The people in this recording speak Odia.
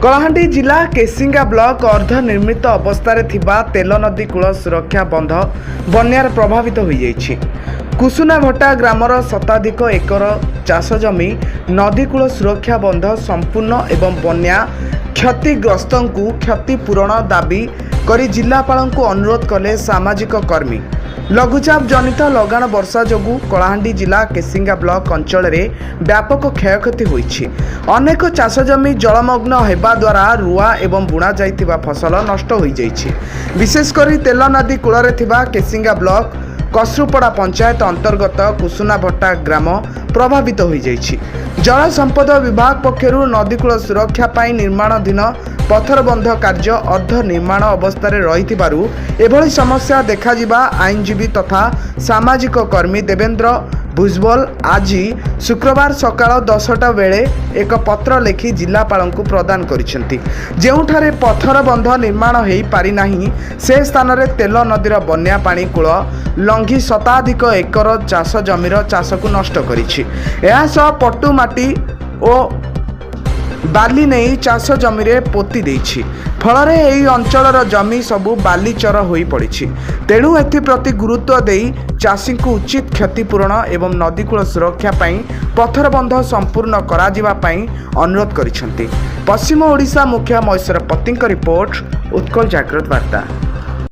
କଳାହାଣ୍ଡି ଜିଲ୍ଲା କେସିଙ୍ଗା ବ୍ଲକ ଅର୍ଦ୍ଧନିର୍ମିତ ଅବସ୍ଥାରେ ଥିବା ତେଲ ନଦୀ କୂଳ ସୁରକ୍ଷା ବନ୍ଧ ବନ୍ୟାରେ ପ୍ରଭାବିତ ହୋଇଯାଇଛି। କୁସୁନାଭଟା ଗ୍ରାମର ଶତାଧିକ ଏକର ଚାଷ ଜମି ନଦୀକୂଳ ସୁରକ୍ଷା ବନ୍ଧ ସମ୍ପୂର୍ଣ୍ଣ ଏବଂ ବନ୍ୟା କ୍ଷତିଗ୍ରସ୍ତଙ୍କୁ କ୍ଷତିପୂରଣ ଦାବି କରି ଜିଲ୍ଲାପାଳଙ୍କୁ ଅନୁରୋଧ କଲେ ସାମାଜିକ କର୍ମୀ। ଲଘୁଚାପ ଜନିତ ଲଗାଣ ବର୍ଷା ଯୋଗୁଁ କଳାହାଣ୍ଡି ଜିଲ୍ଲା କେସିଙ୍ଗା ବ୍ଲକ ଅଞ୍ଚଳରେ ବ୍ୟାପକ କ୍ଷୟକ୍ଷତି ହୋଇଛି। ଅନେକ ଚାଷ ଜମି ଜଳମଗ୍ନ ହେବା ଦ୍ୱାରା ରୁଆ ଏବଂ ବୁଣା ଯାଇଥିବା ଫସଲ ନଷ୍ଟ ହୋଇଯାଇଛି। ବିଶେଷ କରି ତେଲ ନଦୀ କୂଳରେ ଥିବା କେସିଙ୍ଗା ବ୍ଲକ କସରୁପଡ଼ା ପଞ୍ଚାୟତ ଅନ୍ତର୍ଗତ କୁସୁନାଭଟ୍ଟା ଗ୍ରାମ ପ୍ରଭାବିତ ହୋଇଯାଇଛି। ଜଳ ସମ୍ପଦ ବିଭାଗ ପକ୍ଷରୁ ନଦୀକୂଳ ସୁରକ୍ଷା ପାଇଁ ନିର୍ମାଣାଧୀନ ପଥରବନ୍ଧ କାର୍ଯ୍ୟ ଅର୍ଦ୍ଧ ନିର୍ମାଣ ଅବସ୍ଥାରେ ରହିଥିବାରୁ ଏଭଳି ସମସ୍ୟା ଦେଖାଯିବା ଆଇନଜୀବୀ ତଥା ସାମାଜିକ କର୍ମୀ ଦେବେନ୍ଦ୍ର ଭୁଜବଲ ଆଜି ଶୁକ୍ରବାର ସକାଳ 10ଟା ବେଳେ ଏକ ପତ୍ର ଲେଖି ଜିଲ୍ଲାପାଳଙ୍କୁ ପ୍ରଦାନ କରିଛନ୍ତି। ଯେଉଁଠାରେ ପଥର ବନ୍ଧ ନିର୍ମାଣ ହୋଇପାରିନାହିଁ, ସେ ସ୍ଥାନରେ ତେଲ ନଦୀର ବନ୍ୟା ପାଣି କୂଳ ଲଙ୍ଘି ଶତାଧିକ ଏକର ଚାଷ ଜମିର ଚାଷକୁ ନଷ୍ଟ କରିଛି। ଏହା ସହ ପଟୁ ମାଟି ଓ ବାଲି ନେଇ ଚାଷ ଜମିରେ ପୋତି ଦେଇଛି। ଫଳରେ ଏହି ଅଞ୍ଚଳର ଜମି ସବୁ ବାଲିଚର ହୋଇପଡ଼ିଛି। ତେଣୁ ଏଥିପ୍ରତି ଗୁରୁତ୍ୱ ଦେଇ ଚାଷୀଙ୍କୁ ଉଚିତ କ୍ଷତିପୂରଣ ଏବଂ ନଦୀକୂଳ ସୁରକ୍ଷା ପାଇଁ ପଥରବନ୍ଧ ସମ୍ପୂର୍ଣ୍ଣ କରାଯିବା ପାଇଁ ଅନୁରୋଧ କରିଛନ୍ତି। ପଶ୍ଚିମ ଓଡ଼ିଶା ମୁଖ୍ୟ ମହେଶ୍ୱର ପତିଙ୍କ ରିପୋର୍ଟ, ଉତ୍କଳ ଜାଗ୍ରତ ବାର୍ତ୍ତା।